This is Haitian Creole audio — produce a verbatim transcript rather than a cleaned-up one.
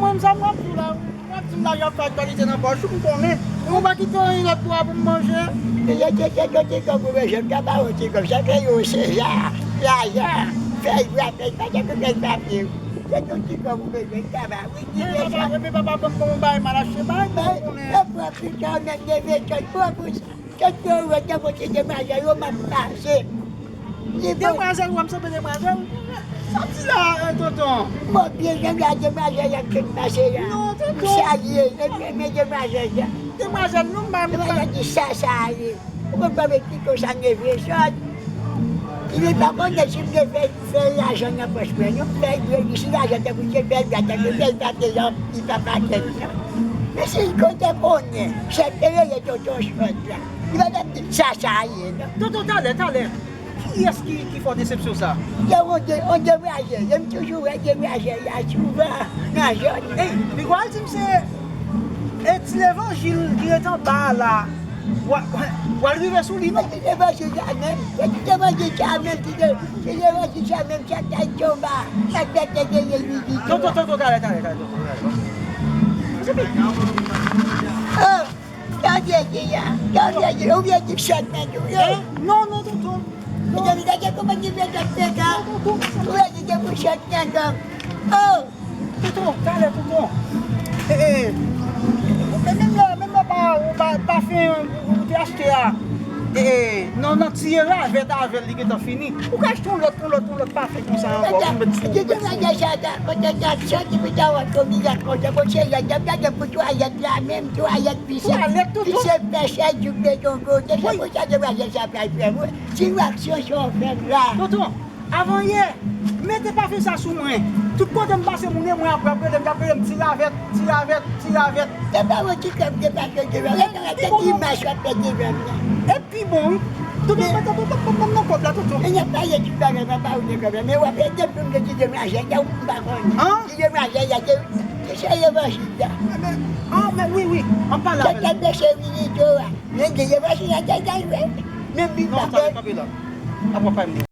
Kòmsa m ap di w la, w ap di m la y ap fè aktyalite nan pòch ou, m konnen. E ou pa kite yon lòt bwa pou m manje. Yo te te yo ti kòb ou bezwen, ka ba yo ti kòb, sa fè yo se ya, ya, ya, fè y bwa, fè y pa te fè papye. Se yon ti kòb ou bezwen, ka ba, wi, ti Epi papa, epi papa ban m yon bagay mal achte, bay m, ou konnen. E pran pita w menm leve tèt, pran pou sa. Tèt yo wè, tèt yo ti demwazèl, yo m ap pase. Li bon. Demwazèl, ou wè m sanble demwazèl? Sa di la, eh, tonton. Bon, byen, jan la demwazèl y ap tout pase la. Non, tonton. Sa ye, e men, men demwazèl la. Demwazèl, non, m bay m. Demwazèl di sa, sa ye. Ou konn pa met pito sa neve sòt. Li pa konnen si m te fè, fè lajan nan pòch mwen, non. Fè l byen, si lajan te pou te fè l, gade, te fè l pa te yon, li pa pa tèt, non. Men si l konn te konnen, se te rele tonton sòt la. Li pa t ap di sa, sa ye, non. Tonton, talè, talè. Kiyès ki, ki fè w desepsyon sa? Yo, on de, on demwazèl. Yo, m toujou wè demwazèl la souvan nan zòn. Ey, li pral di m se, e, Ti Levanjil ki ret anba a la. W a, w a, w al rive sou li, non? Ti Levanjil sa menm. Se Ti Levanjil sa menm ki te, Ti Levanjil sa menm sa t al tonba. Sa t te genyen li di. Tonton, tonton, talè, talè, talè, tonton, talè, tonton. Oh! Tande di a, tande di, ou vle di sèt men tou, yo. Eh, non, non, tonton. Non. Ou vle di kòman di vle sèt men sa? Ou vle di te pou sèt men sa? Oh! Tonton, talè, tonton. Eh, eh. Men menm lè, menm lè pa, pa, pafen ou, ou te achte a. Eh, eh, non, nan tiye ravèt avè l, li gentan fini. Ou ka achte yon lòt, yon lòt, yon lòt pafen konsa ankò, pou met sou, pou met sou. Gen bagay sa ta, kote ta soti pou ta wè konbyen konsa, bon, se lè, gade pou twalèt la, menm twalèt pise. Twalèt, tonton. Pise pèsè, jouk beton kote, se konsa demwazèl sa pral fè m, wi. Ti aksyon sa w fè m la. Tonton, avan yè, mete pafen sa sou mwen. Tout kote m pase, moun e mwen apre ap rele m, y ap rele m ti ravèt, ti ravèt, ti ravèt. Se pa yon ti kòb de pafen de ravèt, se ti mach w ap pèdi ravèt. Pi bon, wi. Tonton, tonton, tonton, ban m nan kòb la, tonton. Men y ap pale tout bagay, papa, ou gen kòb la. Men w ap ede m pou m gen ti demwazèl la, ou m pa konnen. An? Ti demwazèl la, se, se sè levanjil la. Men, an, men wi, wi, an pale avè l. Se tèt mesye Wilito a. Men ti demwazèl la, te gade, wi. Men pi non, pa talè, kanpe la. Apre w ap pale m.